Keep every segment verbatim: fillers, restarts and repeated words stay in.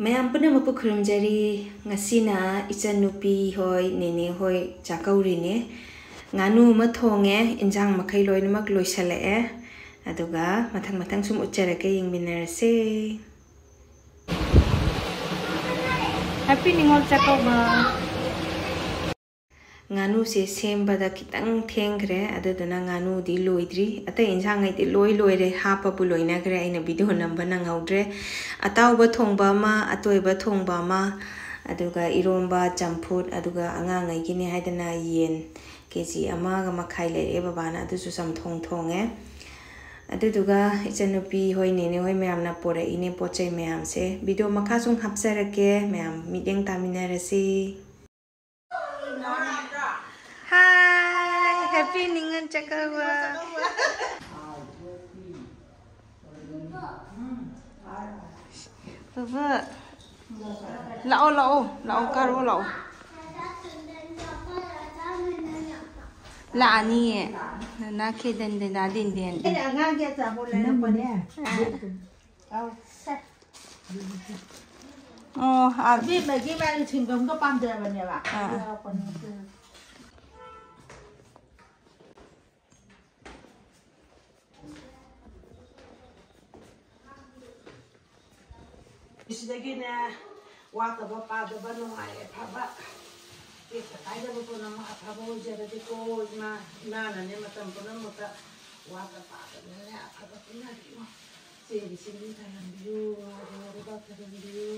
ꯃꯌꯥꯝ ꯄꯨꯝꯅꯃꯛꯄꯨ ꯈꯨꯔꯨꯝꯖꯔꯤ꯫ ꯉꯁꯤꯅ ꯏꯆꯟꯅꯨꯄꯤ ꯍꯣꯏ, ꯅꯦꯅꯦ ꯍꯣꯏ ꯆꯥꯛꯀꯧꯔꯤꯅꯦ꯫ ꯉꯥꯅꯨ ꯑꯃ ꯊꯣꯡꯉꯦ, ꯏꯟꯖꯥꯡ ꯃꯈꯩ ꯂꯣꯏꯅꯃꯛ ꯂꯣꯏꯁꯜꯂꯛꯑꯦ꯫ ꯑꯗꯨꯒ ꯃꯊꯪ ꯃꯊꯪ ꯁꯨꯝ ꯎꯠꯆꯔꯛꯀꯦ, ꯌꯦꯡꯃꯤꯟꯅꯔꯁꯦ꯫ Happy ꯅꯤꯉꯣꯜ ꯆꯥꯛꯀꯧꯕ꯫ ꯉꯥꯅꯨꯁꯦ ꯁꯦꯝꯕꯗ ꯈꯤꯇꯪ ꯊꯦꯡꯈ꯭ꯔꯦ, ꯑꯗꯨꯗꯨꯅ ꯉꯥꯅꯨꯗꯤ ꯂꯣꯏꯗ꯭ꯔꯤ꯫ ꯑꯇꯩ ꯏꯟꯁꯥꯡꯉꯩꯗꯤ ꯂꯣꯏ ꯂꯣꯏꯔꯦ, ꯍꯥꯞꯄꯕꯨ ꯂꯣꯏꯅꯈ꯭ꯔꯦ, ꯑꯩꯅ ꯚꯤꯗꯤꯑꯣ ꯅꯝꯕ ꯅꯪꯍꯧꯗ꯭ꯔꯦ꯫ ꯑꯇꯥꯎꯕ ꯊꯣꯡꯕ ꯑꯃ, ꯑꯇꯣꯏꯕ ꯊꯣꯡꯕ ꯑꯃ, ꯑꯗꯨꯒ ꯏꯔꯣꯝꯕ, ꯆꯝꯐꯨꯠ, ꯑꯗꯨꯒ ꯑꯉꯥꯡꯉꯩꯒꯤꯅꯦ ꯍꯥꯏꯗꯅ ꯌꯦꯟ ꯀꯦ ꯖꯤ ꯑꯃꯒ ꯃꯈꯥꯏ ꯂꯩꯔꯛꯑꯦ ꯕꯕꯥꯅ, ꯑꯗꯨꯁꯨ ꯆꯝꯊꯣꯡ ꯊꯣꯡꯉꯦ꯫ ꯑꯗꯨꯗꯨꯒ ꯏꯆꯟꯅꯨꯄꯤ ꯍꯣꯏ, ꯅꯦꯅꯦ ꯍꯣꯏ ꯃꯌꯥꯝꯅ ꯄꯣꯔꯛꯏꯅꯦ ꯄꯣꯠ ꯆꯩ ꯃꯌꯥꯝꯁꯦ꯫ ꯚꯤꯗꯤꯑꯣ ꯃꯈꯥ ꯁꯨꯝ ꯍꯥꯞꯆꯔꯛꯀꯦ, ꯃꯌꯥꯝ ꯃꯤꯠꯌꯦꯡ ꯇꯥꯃꯤꯟꯅꯔꯁꯤ꯫ Hi, happy Ningol Chakkouba. ꯕꯕꯥ, ꯂꯥꯛꯑꯣ, ꯂꯥꯛꯑꯣ, ꯂꯥꯛꯑꯣ, ꯀꯥꯔꯣ, ꯂꯥꯛꯑꯣ꯫ ꯂꯥꯛꯑꯅꯤꯌꯦ꯫ ꯅꯅꯥ ꯈꯦꯗꯟꯗꯅ ꯗꯤꯟꯗꯦꯟ꯫ ꯑꯩꯅ ꯑꯉꯥꯡꯒꯤ ꯑꯆꯥꯄꯣꯠ ꯂꯩꯔꯛꯄꯅꯦ꯫ ꯑꯥ꯫ ꯑꯧ, ꯁꯦ꯫ ꯑꯣ, ꯑꯥ꯫ ꯑꯕꯦꯝꯃꯒꯤ ꯃꯥꯒꯤ ꯁꯤꯡꯒꯝꯗꯣ ꯄꯥꯝꯖꯕꯅꯦꯕ꯫ ꯑꯥ, ꯑꯥ꯫ ꯁꯤꯗꯒꯤꯅꯦ, ꯋꯥꯠꯇꯕ ꯄꯥꯗꯕ, ꯅꯨꯡꯉꯥꯏ ꯌꯥꯏꯐꯕ, ꯇꯦꯛꯇ ꯀꯥꯏꯗꯕ ꯄꯨꯝꯅꯃꯛ ꯑꯐꯕ ꯑꯣꯏꯖꯔꯒꯦꯀꯣ ꯏꯃꯥ꯫ ꯏꯃꯥꯅꯅꯦ ꯃꯇꯝ ꯄꯨꯝꯅꯃꯛꯇ ꯋꯥꯠꯇ ꯄꯥꯗꯕꯅꯦ ꯑꯐꯕ ꯄꯤꯅꯕꯤꯌꯨ꯫ ꯆꯦꯡꯒꯤ ꯆꯤꯡꯗꯤ ꯊꯜꯍꯟꯕꯤꯌꯨ, ꯉꯥꯒꯤ ꯉꯥꯔꯤꯕꯥꯛ ꯊꯜꯍꯟꯕꯤꯌꯨ,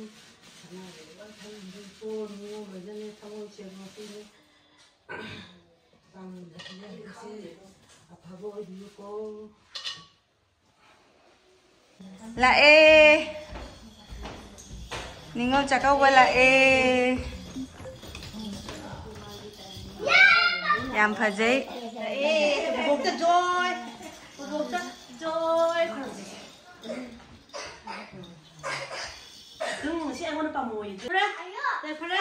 ꯁꯅꯥꯒꯤ ꯂꯩꯕꯥꯛ ꯊꯜꯍꯟꯕꯤꯌꯨꯀꯣ꯫ ꯅꯤꯉꯣꯜ ꯂꯣꯏꯅꯅꯦ ꯊꯃꯣꯏ ꯁꯦꯡꯕ ꯄꯤꯅꯦ꯫ ꯄꯥꯡꯒꯜꯗ ꯄꯤꯅꯕꯤꯁꯦ ꯑꯐꯕ ꯑꯣꯏꯕꯤꯌꯨꯀꯣ꯫ ꯂꯥꯛꯑꯦ꯫ ꯅꯤꯉꯣꯜ ꯆꯥꯛꯀꯧꯕ ꯂꯥꯛꯑꯦ꯫ ꯌꯥꯝ ꯐꯖꯩ꯫ ꯂꯥꯛꯑꯦ꯫ ꯕꯣꯕꯣꯛꯇ ꯖꯣꯏ꯫ ꯕꯣꯕꯣꯛꯇ ꯖꯣꯏ꯫ ꯅꯪ ꯉꯁꯤ ꯑꯩꯉꯣꯟꯗ ꯄꯥꯝꯃꯣꯏꯌꯦ꯫ ꯐꯔꯦ? ꯐꯔꯦ?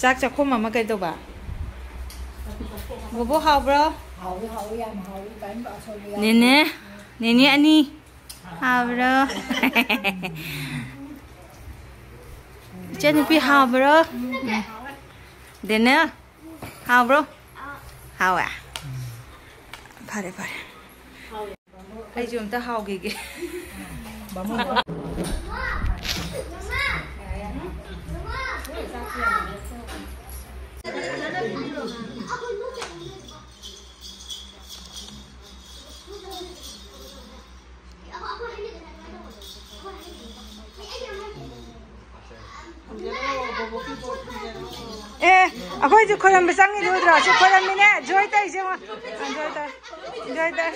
ꯆꯥꯛ ꯆꯥꯛꯈꯣꯝ ꯑꯃ ꯀꯩꯗꯧꯕ? ꯕꯣꯕꯣ, ꯍꯥꯎꯕ꯭ꯔꯣ? ꯍꯥꯎꯏ, ꯍꯥꯎꯏ, ꯌꯥꯝ ꯍꯥꯎꯏ꯫ ꯀꯔꯤꯝꯇ ꯑꯁꯣꯏꯕ ꯌꯥꯎꯗꯦ꯫ ꯅꯦꯅꯦ, ꯅꯦꯅꯦ ꯑꯅꯤ꯫ ꯍꯥꯎꯕ꯭ꯔꯣ? ꯏꯆꯟꯅꯨꯄꯤ ꯍꯥꯎꯕ꯭ꯔꯣ? ꯗꯦꯅꯦꯜ, ꯍꯥꯎꯕ꯭ꯔꯣ? ꯍꯥꯎꯋꯦ꯫ ꯐꯔꯦ, ꯐꯔꯦ꯫ ꯑꯩꯁꯨ ꯑꯝꯇ ꯍꯥꯎꯈꯤꯒꯦ꯫ ꯑꯦ, ꯑꯩꯈꯣꯏꯁꯨ ꯈꯣꯏꯔꯝꯕ ꯆꯪꯉꯤꯗꯨ ꯎꯗ꯭ꯔꯣ? ꯁꯤ ꯈꯣꯏꯔꯝꯃꯤꯅꯦ, ꯖꯣꯏ ꯇꯩꯁꯦ ꯌꯦꯡꯉꯣ꯫ ꯑ, ꯖꯣꯏ ꯇꯩ, ꯖꯣꯏ ꯇꯩ꯫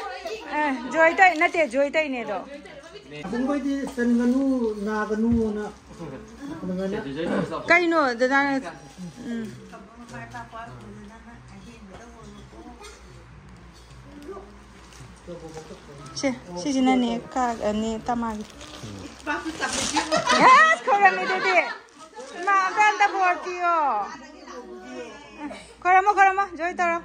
ꯑ, ꯖꯣꯏ ꯇꯩ, ꯅꯠꯇꯦ, ꯖꯣꯏ ꯇꯩꯅꯦ ꯑꯗꯣ꯫ ꯄꯨꯡꯈꯣꯏꯗꯤ ꯆꯟꯒꯅꯨ, ꯅꯥꯒꯅꯨꯅ ꯑꯗꯨꯃꯥꯏꯅ꯫ ꯀꯩꯅꯣ, ꯗꯗꯥꯅ, ꯎꯝ꯫ ꯁꯦ, ꯁꯤꯁꯤꯅꯅꯦ, ꯀꯥ-, ꯅꯦ ꯇꯃꯥꯒꯤ꯫ ꯑꯁ, ꯈꯣꯏꯔꯝꯃꯤꯗꯨꯗꯤ꯫ ꯏꯃꯥ, ꯑꯝꯇ, ꯑꯝꯇ ꯕꯣꯔ ꯄꯤꯌꯣ꯫ ꯈꯣꯏꯔꯝꯃꯣ, ꯈꯣꯏꯔꯝꯃꯣ, ꯖꯣꯏ ꯇꯧꯔꯣ꯫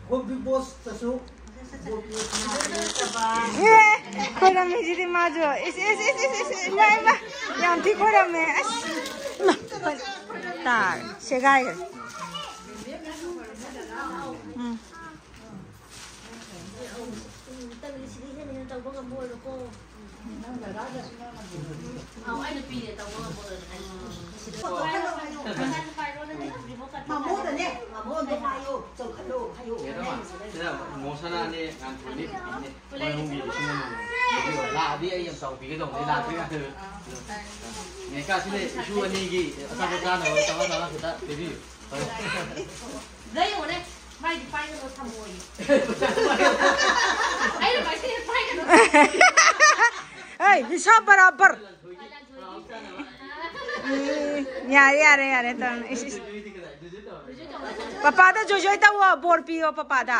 ꯒꯣꯜ ꯕꯣꯁꯇꯁꯨ ꯑꯦ, ꯈꯣꯏꯔꯝꯃꯤꯁꯤꯗꯤ ꯃꯥꯁꯨ꯫ ꯏꯁ, ꯏꯁ, ꯏꯁ, ꯏꯁ, ꯏꯁ, ꯏꯃꯥ, ꯏꯃꯥ, ꯌꯥꯝ ꯊꯤ ꯈꯣꯏꯔꯝꯃꯦ꯫ ꯑꯁ, ꯏꯃꯥ, ꯇꯥꯔꯦ, ꯁꯦꯒꯥꯏꯈ꯭ꯔꯦ꯫ ꯎꯝ꯫ ꯃꯥꯃꯣꯗꯅꯦ, ꯃꯥꯃꯣꯗꯣ ꯍꯥꯏꯌꯣ, ꯆꯧꯈꯠꯂꯣ ꯍꯥꯏꯌꯣ꯫ ꯁꯤꯗ ꯃꯣꯁꯅꯥꯅꯦ, ꯉꯥꯟꯊꯣꯏꯅꯦ, ꯄꯤꯄꯤꯅꯦ꯫ ꯃꯣꯏ ꯑꯍꯨꯝꯒꯤ ꯂꯤꯁꯤꯡ ꯑꯃꯃꯝ ꯄꯤꯕꯤꯌꯣ꯫ ꯂꯥꯛꯑꯗꯤ ꯑꯩ ꯌꯥꯝ ꯆꯥꯎ ꯄꯤꯒꯗꯧꯕꯅꯦ, ꯂꯥꯛꯇ꯭ꯔꯤ ꯉꯥꯛꯇ꯫ ꯉꯥꯏꯈꯥ, ꯁꯤꯗ ꯏꯁꯨ ꯑꯅꯤꯒꯤ ꯑꯆꯥꯄꯣꯠ ꯆꯥꯅꯕ ꯆꯥꯝꯃꯉꯥ ꯆꯥꯝꯃꯉꯥ ꯈꯤꯇ ꯄꯤꯕꯤꯌꯨ꯫ ꯂꯩꯌꯣꯅꯦ, ꯃꯥꯏꯗꯤ ꯄꯥꯏꯒꯅꯣ ꯊꯝꯃꯣꯌꯦ꯫ ꯑꯩꯅ ꯄꯥꯏꯁꯤꯜꯂꯦ, ꯄꯥꯏꯒꯅꯣ꯫ ꯍꯩ, ꯍꯤꯁꯥꯕ ꯕꯔꯥꯕꯔ꯫ ꯎꯝ, ꯌꯥꯔꯦ, ꯌꯥꯔꯦ, ꯌꯥꯔꯦ, ꯇꯧꯔꯅꯨ꯫ ꯏꯁ, ꯏꯁ꯫ ꯄꯄꯥꯗ ꯖꯣꯏ ꯖꯣꯏ ꯇꯧꯋꯣ, ꯕꯣꯔ ꯄꯤꯌꯣ ꯄꯄꯥꯗ꯫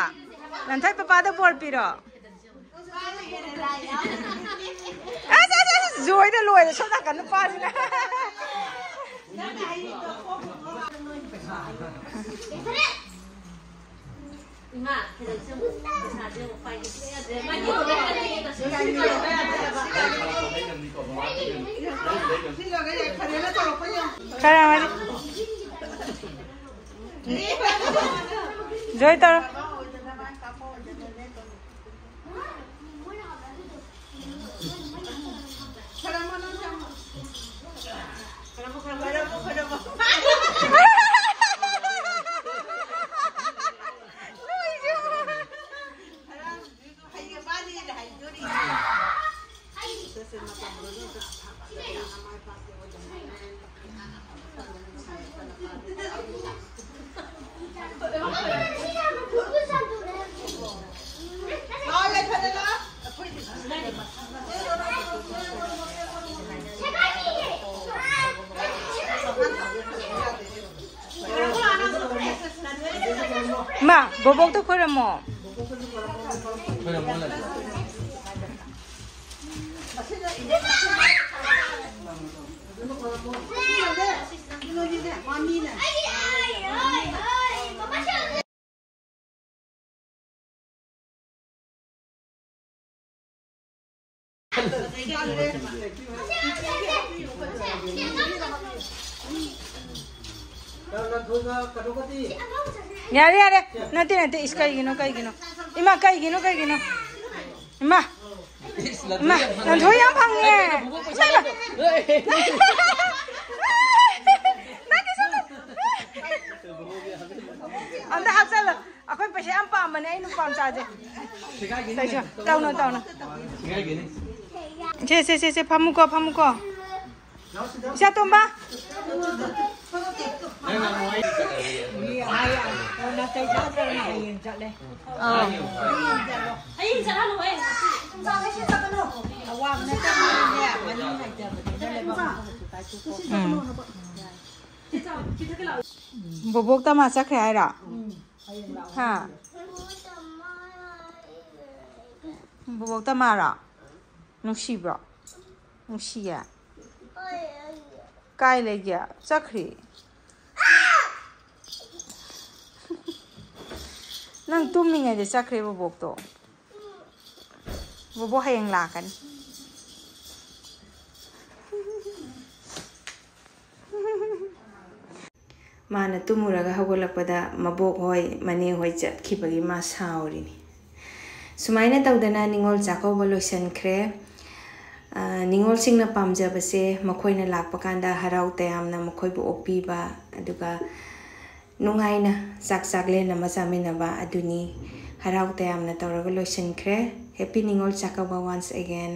ꯂꯟꯊꯣꯏ, ꯄꯄꯥꯗ ꯕꯣꯔ ꯄꯤꯔꯣ꯫ ꯑꯁ, ꯑꯁ, ꯑꯁ, ꯑꯁ, ꯖꯣꯏꯗ ꯂꯣꯏꯔꯦ ꯁꯣꯝ ꯅꯥꯀꯟ ꯅꯨꯄꯥꯁꯤꯅ꯫ ꯏꯃꯥ, ꯈꯤꯇꯪꯁꯦ ꯑꯃꯨꯛ ꯄꯩꯁꯥꯁꯦ ꯑꯃꯨꯛ ꯄꯥꯏꯒꯦ ꯁꯨꯡꯌꯥ ꯌꯥꯗ꯭ꯔꯦ꯫ ꯃꯥꯒꯤ ꯈꯔ ꯃꯥꯗꯤ꯫ ꯖꯣꯏ ꯇꯧꯔꯣ꯫ ꯃꯥ, ꯕꯣꯕꯣꯛꯇ ꯈꯣꯏꯔꯝꯃꯣ꯫ ꯌꯥꯔꯦ, ꯌꯥꯔꯦ꯫ ꯅꯠꯇꯦ, ꯅꯠꯇꯦ꯫ ꯏꯁ, ꯀꯩꯒꯤꯅꯣ, ꯀꯩꯒꯤꯅꯣ? ꯏꯃꯥ, ꯀꯩꯒꯤꯅꯣ, ꯀꯩꯒꯤꯅꯣ? ꯏꯃꯥ, ꯏꯃꯥ, ꯅꯟꯊꯣꯏ ꯌꯥꯝ ꯐꯪꯉꯦ꯫ ꯏꯃꯥ, ꯏꯃꯥ꯫ ꯅꯪꯒꯤ ꯁꯨꯝ ꯑꯝꯇ ꯍꯥꯞꯆꯜꯂꯣ꯫ ꯑꯩꯈꯣꯏ ꯄꯩꯁꯥ ꯌꯥꯝ ꯄꯥꯝꯕꯅꯦ ꯑꯩ ꯅꯨꯄꯥ ꯃꯆꯥꯁꯦ꯫ ꯇꯧꯁꯣ, ꯇꯧꯅꯣ, ꯇꯧꯅꯣ꯫ ꯁꯦ, ꯁꯦ, ꯁꯦ, ꯁꯦ, ꯐꯝꯃꯨꯀꯣ, ꯐꯝꯃꯨꯀꯣ꯫ ꯏꯆꯥ ꯇꯣꯝꯕ꯫ ꯎꯝ꯫ ꯕꯣꯕꯣꯛ ꯇꯃꯥ ꯆꯠꯈ꯭ꯔꯦ ꯍꯥꯏꯔꯣ? ꯍꯥ? ꯕꯣꯕꯣꯛ ꯇꯃꯥꯔꯣ? ꯅꯨꯡꯁꯤꯕ꯭ꯔꯣ? ꯅꯨꯡꯁꯤꯌꯦ꯫ ꯀꯥꯏ ꯂꯩꯒꯦ? ꯆꯠꯈ꯭ꯔꯦ꯫ ꯅꯪ ꯇꯨꯝꯃꯤꯉꯩꯗ ꯆꯠꯈ꯭ꯔꯦ ꯕꯣꯕꯣꯛꯇꯣ꯫ ꯕꯣꯕꯣꯛ ꯍꯌꯦꯡ ꯂꯥꯛꯀꯅꯤ꯫ ꯃꯥꯅ ꯇꯨꯝꯃꯨꯔꯒ ꯍꯧꯒꯠꯂꯛꯄꯗ ꯃꯕꯣꯛ ꯍꯣꯏ, ꯃꯅꯦ ꯍꯣꯏ ꯆꯠꯈꯤꯕꯒꯤ ꯃꯥ ꯁꯥꯎꯔꯤꯅꯤ꯫ ꯁꯨꯃꯥꯏꯅ ꯇꯧꯗꯅ ꯅꯤꯉꯣꯜ ꯆꯥꯛꯀꯧꯕ ꯂꯣꯏꯁꯤꯟꯈ꯭ꯔꯦ꯫ ꯑ, ꯅꯤꯉꯣꯜꯁꯤꯡꯅ ꯄꯥꯝꯖꯕꯁꯦ ꯃꯈꯣꯏꯅ ꯂꯥꯛꯄ ꯀꯥꯟꯗ ꯍꯔꯥꯎ ꯇꯌꯥꯝꯅ ꯃꯈꯣꯏꯕꯨ ꯑꯣꯛꯄꯤꯕ, ꯑꯗꯨꯒ ꯅꯨꯡꯉꯥꯏꯅ ꯆꯥꯛ ꯆꯥꯛꯂꯦꯟ ꯑꯃ ꯆꯥꯃꯤꯟꯅꯕ ꯑꯗꯨꯅꯤ꯫ ꯍꯔꯥꯎ ꯇꯌꯥꯝꯅ ꯇꯧꯔꯒ ꯂꯣꯏꯁꯤꯟꯈ꯭ꯔꯦ꯫ Happy Ningol Chakkouba once again꯫